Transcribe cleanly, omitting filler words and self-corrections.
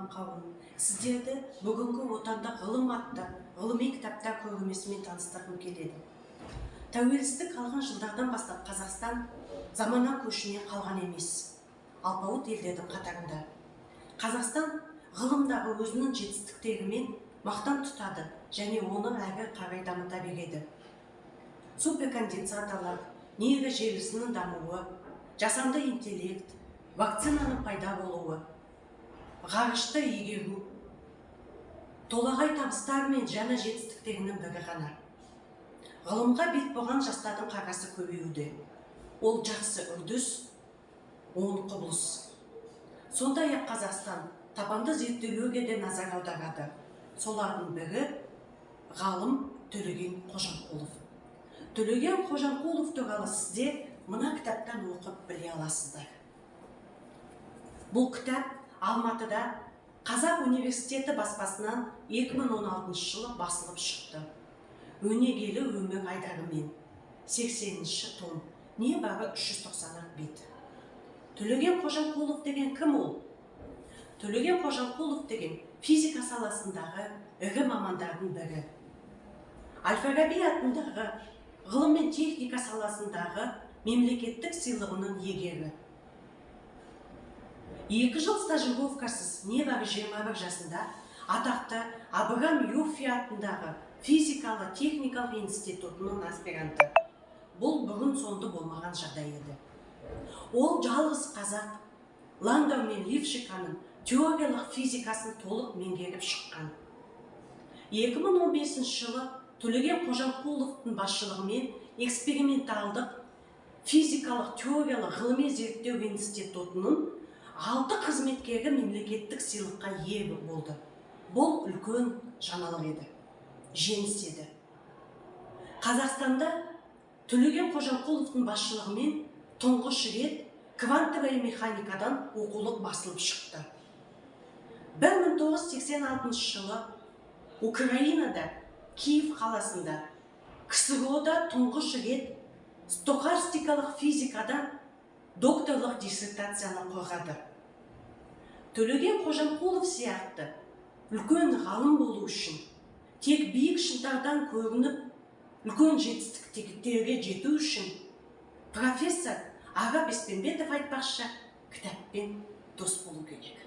Оқырман қауым, сіздерді бүгінгі «Отандық ғылым» атты ғылыми кітаптар көрмесімен таныстырғым келеді. Тәуелсіздік алған жылдардан бастап Қазақстан замана көшінен қалған емес, алпауыт елдердің қатарында. Қазақстан ғылымдағы өзінің жетістіктерімен мақтан тұтады және оны әрі қарай дамыта береді. Суперконденсаторлар, нейрожелісінің дамуы, жасанды интеллект, вакцинаның пайда болуы, ғарышты игеру толағай табыстар мен жаңа жетістіктерінің бірі ғана. Ғылымға бет бұрған жастардың қарасы көбеюде. Ол жақсы үрдіс, оң құбылыс. Сондай ақ Қазақстан табанды зерттеулерге де назар аударады. Солардың бірі – ғалым Төлеген Қожамқұлов. Төлеген Қожамқұлов туралы сіздер мына кітаптан оқып біле аласыздар. Бұл кітап Алматыда Қазақ университеті баспасынан 2016 жылы басылып шықты. «Өнегелі өмір айдарымен», 80 том, небары 390 бет. Төлеген Қожамқұлов деген кім ол? Төлеген Қожамқұлов деген физика саласындағы ірі мамандардың бірі. Әл Фараби атындағы ғылым мен техника саласындағы мемлекеттік сыйлығының иегері. 2 жыл стажировкасыз, небәрі 21 жасында атақты Абрам Йоффе атындағы физикалы техникалық институтының аспиранты. Бұл бұрын соңды болмаған жағдай еді. Ол жалғыз қазақ Ландау мен Лившицаның теориялық физикасын толық меңгеріп шыққан. 2015 жылы Төлеген Қожамқұловтың басшылығымен эксперименталдық физикалық теориялық ғылыми зерттеу институтының алты қызметкері мемлекеттік сыйлыққа ие болды. Бұл үлкен жаңалық еді, жеңіс еді. Қазақстанда Төлеген Қожамқұловтың басшылығымен тұңғыш рет квантовая механикадан оқулық басылып шықты. 1986 жылы Украинада, Киев қаласында, КСРО да тұңғыш рет стохастикалық физикадан докторлық диссертацияны қорғады. Төлеген Қожамқұлов сияқты үлкен ғалым болу үшін, тек биік шыңдардан көрініп, үлкен жетістіктерге жету үшін, профессор Арап Еспенбетов айтпақшы, кітаппен дос болу керек.